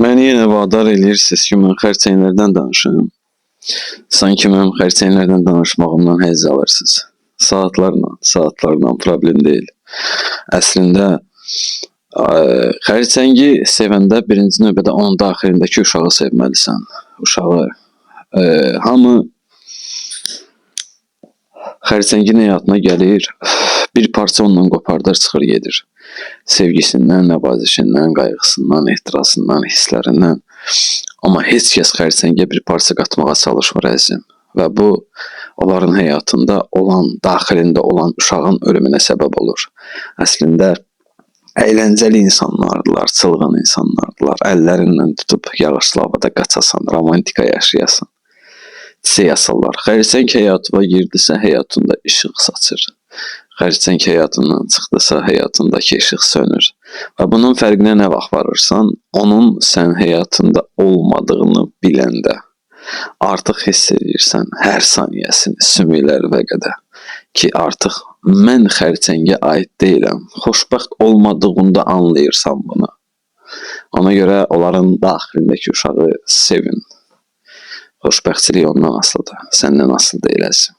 Məni yenə vadar eləyirsiniz ki, mən xərçənglərdən danışım. Sanki mənim xərçənglərdən danışmağımdan həzz alırsınız. Saatlarla, saatlarla problem deyil. Əslində xərçəngi sevəndə birinci növbədə onun daxilindəki uşağı sevməlisən. Uşağı hamı xərçəngin həyatına gəlir, bir parça ondan qopardır, çıxır gedir. Sevgisindən, nəvazişindən, qayğısından, ehtirasından, hisslərindən. Amma heç kəs xərçəngə bir parça qatmağa çalışmır, əzizim. Və bu onların həyatında olan, daxilində olan uşağın ölümünə səbəb olur. Əslində əyləncəli insanlardılar, çılğın insanlardılar. Əllərindən tutub yağışlı havada qaçasan, romantika yaşayasan. Çiçək asırlar. Xərçəng həyatıma girdisə həyatında işıq saçır. Xərçəng həyatından çıxdısa həyatındakı işıq sönür. Və bunun fərqinə nə vaxt varırsan, onun sən həyatında olmadığını biləndə artıq hiss edirsən hər saniyəsini, sümükləri və qədər ki, artıq mən xərçəngə aid deyiləm. Xoşbəxt olmadığında anlayırsan bunu. Ona görə onların daxilindəki uşağı sevin. Xoşbəxtçilik ondan asılıdır, səndən asılı deyil, əzizim.